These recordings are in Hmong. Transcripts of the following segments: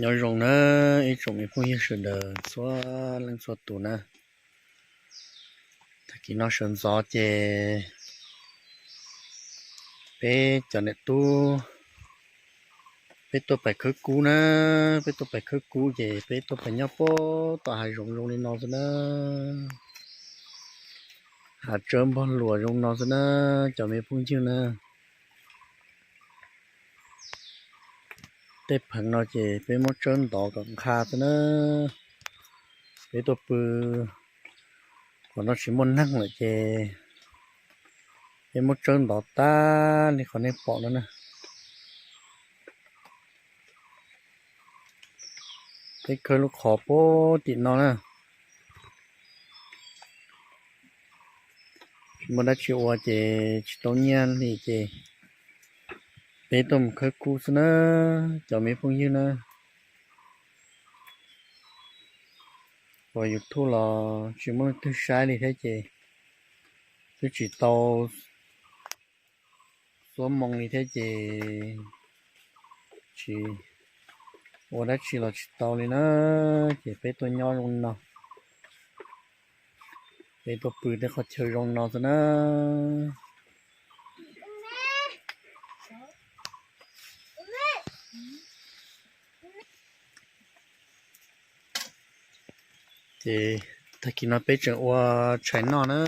Nyob zoo na ib tsoom me phooj ywg sawv daws txhua leej txhua tus na. Tag kis no sawv ntxov ces peb cov niam tub peb tuaj pais khawb kub na, peb tuaj pais khawb kub ces peb tuaj pais nyob puag tom hav zoov zoo li no xwb na. Hav tsawb npog luas zoo no xwb na, cov me phooj ywg na. Tej pheev no ces peb muab tsawb ntov kom nqha xwb na. Peb tuaj pw, qhov no tsis muaj neeg lawm ces peb muab tsawb ntov tag li qhov nej pom no na. Peb khawb lub qhov puag tim no na. Tsis muaj dab tsi ua ces tsis tau nyiaj li ces peb tuaj mus khawb kub xwb na, cov me phooj ywg na. Ua YouTube los tsis muaj leej twg saib li thiab ces twb tsis tau xuab moo li thiab ces tsis ua dab tsi los tsis tau li na. Ces peb tuaj nyob zoo no, peb tuaj pw tej qhov chaw zoo no xwb na. Ces tag kis no peb tseem ua tshais noj na.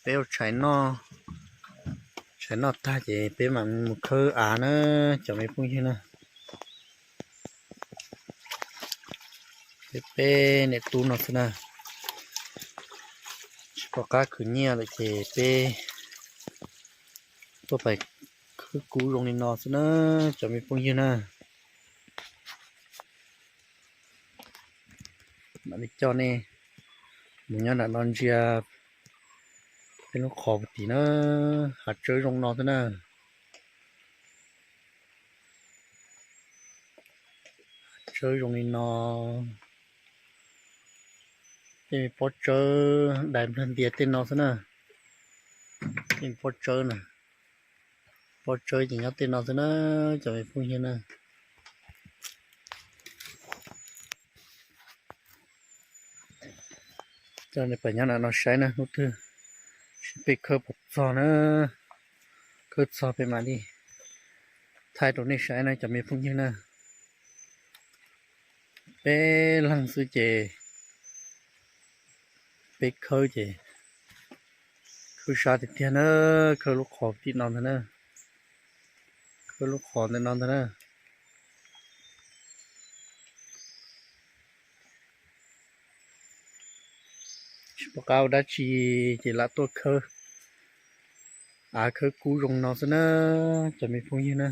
Peb ua tshais noj, tshais noj tag ces peb mam mus khawb av na, cov me phooj ywg na. Peb, peb niam tub no xwb na, tsis pom qab khwv nyiaj lawm ces peb tuaj pais khawb kub zoo li no xwb na, cov me phooj ywg na. Mam li coj nej mus nyob nram no ntsia peb lub qhov puag tim na, hav tsawb zoo no xwb na. Hav tsawb zoo li no, tej pob tsawb dais nplawg ntias tej no xwb na. Tej pob tsawb na, pob tsawb ces nyob tej no xwb na, cov me phooj ywg na. Coj nej pais nyob nram no saib na, hnub twg seb peb khawb puas txog na, khawb txog peb mam li thaij rau nej saib na, cov me phooj ywg na. Peb leeg xwb ces peb khawb ces khawb sab tiag tiag na, khawb lub qhov tim no ntag na, khawb lub qhov ntawm no ntag na. Tsis pom qab ua dab tsi ces lam tuaj khawb av khawb kub zoo no xwb na, cov me phooj ywg na.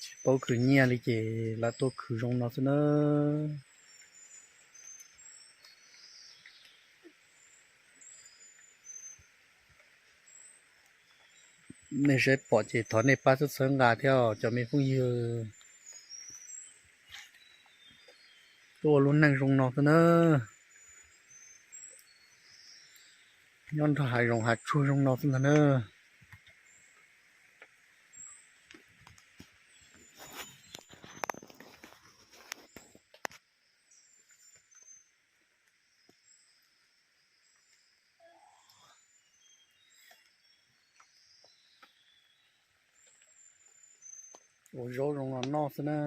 Tsis paub khwv nyiaj li ces lam tuaj khwv zoo no xwb na. Nej saib pom ces thov nej pab txhawb txhawb nqa thiab os cov me phooj ywg. Tuaj ua lub neej zoo no xwb na, nyob nrog hav zoov hav tsuag zoo no xwb ntag na. Ua zaub zoo no noj xwb na.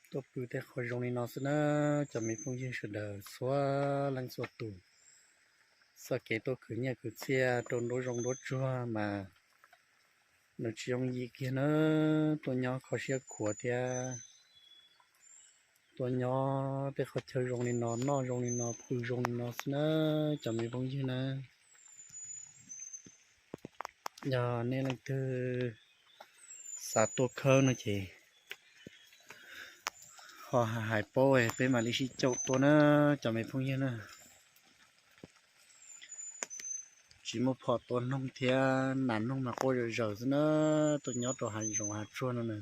Tuaj pw tej qhov zoo li no xwb na, cov me phooj ywg sawv daws txhua leej txhua tus. Txoj kev tuaj khwv nyiaj khwv txiaj rau nruab zoo nruab tsuag mas nws tsis yooj yim kiag na. Tuaj nyob kho siab khuav thiab, tuaj nyob tej qhov chaw zoo li no, noj zoo li no, pw zoo li no xwb na, cov me phooj ywg na. Yog nej leej twg xav tuaj khawb no ces ho hais paub peb mam li sib caum tuaj na, cov me phooj ywg na. Tsis muaj phom tua noog thiab, nas noog mas quaj zom zaws xwb na. Tuaj nyob rau hav zoov hav tsuag no na,